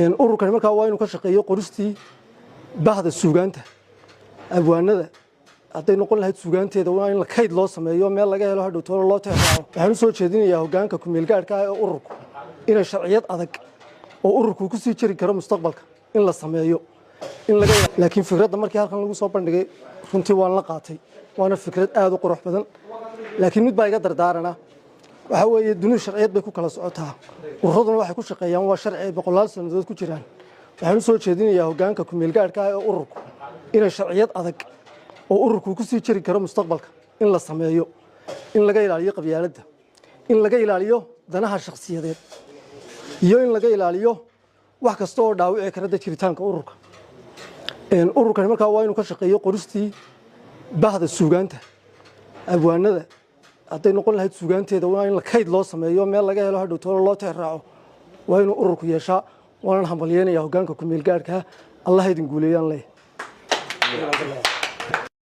Ururkani markaa waa inuu ka shaqeeyo qoristii bahda suugaanta, abwaanada. Hadday noqon lahayd suugaanteeda, waa in kayd loo sameeyo, meel laga helo, hadhow toolo loo tixraaco. Waxaan u soo jeedinayaa hoggaanka kumeelgaadhka ah ee ururku inay sharciyad adag oo ururku ku sii jiri karo mustaqbalka in la sameeyo in laga. Laakiin fikradda markii halkan lagu soo bandhigay, runtii waan la qaatay, waana fikrad aad u qurux badan. Laakiin mid baa iga dardaarana, waxaa weeye dunidu sharciyad bay ku kala socotaa, ururaduna waxay ku shaqeeyaan waa sharci ay boqolaal sannadood ku jiraan. Waxaan u soo jeedinayaa hoggaanka kumeelgaadhka ah ee ururku inay sharciyad adag oo ururku ku sii jiri karo mustaqbalka in la sameeyo, in laga ilaaliyo qabyaaladda, in laga ilaaliyo danaha shakhsiyadeed, iyo in laga ilaaliyo wax kasta oo dhaawici kara jiritaanka ururka. Ururkani markaa waa inuu ka shaqeeyo qoristii bahda suugaanta, abwaanada. Hadday noqon lahayd suugaanteeda, waa in kayd loo sameeyo, meel laga helo, hadhow toolo loo tixraaco. Waa inuu ururku yeeshaa. Waanan hambalyeynaya hoggaanka kumeelgaadhkaa. Allah idin guuleeyaan leeyahay.